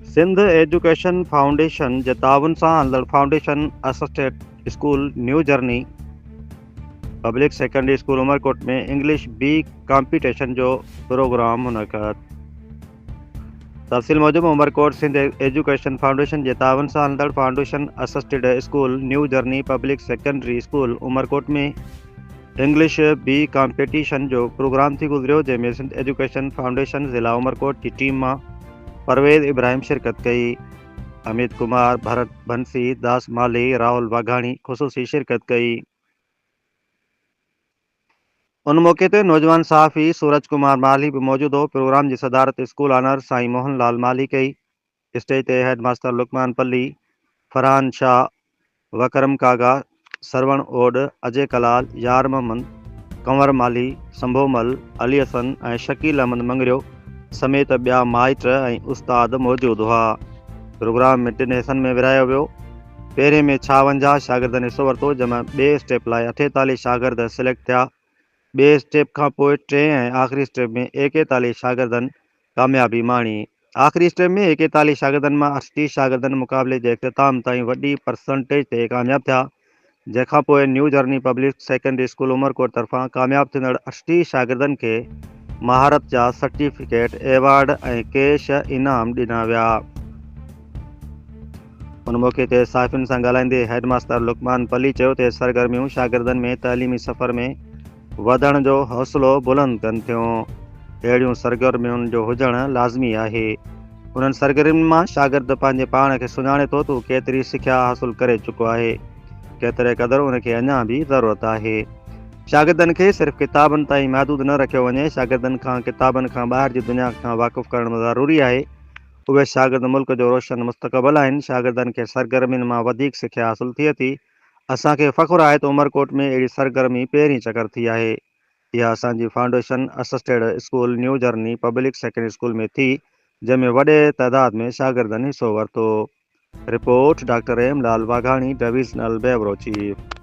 Sindh education foundation جي تعاون سان هلندڙ foundation assisted school new journey public secondary school Umerkot ۾ English bee competition جو پروگرام منعقد. تفصيل موجب عمرڪوٽ سنڌ ايجوڪيشن فائونڊيشن جي تعاون سان هلندڙ foundation assisted school new journey public secondary school Umerkot ۾ English bee competition جو پروگرام ٿي گذريو جنهن ۾ سنڌ ايجوڪيشن فائونڊيشن ضلع عمرڪوٽ جي ٽيم مان پرويز ابراهيم شرڪت ڪئي. اميت ڪمار، ڀرت بنسي، داس مالهي، راهول واگهاڻي خصوصي شرڪت ڪئي. ان موقعي تي نوجوان صحافي سورج ڪمار مالهي به موجود هو. پروگرام جي صدارت اسڪول آنر سائين موهن لال مالهي ڪئي. اسٽيج تي هيڊ ماستر لقمان پلي، فرحان شاهه، وڪرم ڪاگا، سروڻ اوڏ، اجي ڪلال، يار محمد، ڪنور مالهي، سنڀو مل، علي حسن ۽ شڪيل احمد مڱريو سميت ٻيا مائٽ ۽ استاد موجود هئا. پروگرام ۾ ٽن حصن ۾ ورهايو ويو. پهرين ۾ ڇاونجاهه شاگردن حصو ورتو، جنهن مان ٻئي اسٽيپ لاء اٺيتاليهه شاگرد سليڪٽ ٿيا. ٻئي اسٽيپ کان پوء ٽئين ۽ آخري اسٽيپ ۾ ايڪيتاليهه شاگردن ڪاميابي ماڻي. آخري اسٽيپ ۾ ايڪيتاليهه شاگردن مان 38 شاگردن مقابلي جي اختتام تائين وڏي پرسنٽيج تي ڪامياب ٿيا، جنهن کان پوء new journey public secondary school Umerkot طرفان ڪامياب ٿيندڙ 38 شاگردن کي مهارت جا سرٽيفڪيٽ، ايوارڊ ۽ ڪيش انعام ڏنا ويا. ان موقعي تي صحافين سان ڳالهائيندي هيڊ ماستر لقمان پلي چيو ته سرگرميون شاگردن ۾ تعليمي سفر ۾ وڌڻ جو حوصلو بلند ڪن ٿيون، اهڙيون سرگرمين جو هجڻ لازمي آهي، انهن سرگرمين مان شاگرد پنهنجي پاڻ کي سڃاڻي ٿو ته هو ڪيتري سکيا حاصل ڪري چڪو آهي، ڪيتري قدر ان کي اڃا به ضرورت آهي. شاگردن کي صرف ڪتابن تائين محدود نه رکيو وڃي، شاگردن کان ڪتابن کان ٻاهر جي دنيا کان واقف ڪرڻ ضروري آهي. اهي شاگرد ملڪ جو روشن مستقبل آهن، شاگردن کي سرگرمين مان وڌيڪ سکيا حاصل ٿئي ٿي، اسان کي فخر آهي ته عمرڪوٽ ۾ اهڙي سرگرمي پهرين چڪر ٿي آهي، اها اسان جي foundation assisted school new journey public secondary school ۾ ٿي، جنهن ۾ وڏي تعداد ۾ شاگردن حصو ورتو. Report, doctor M Lal Waghani, divisional bureau chief.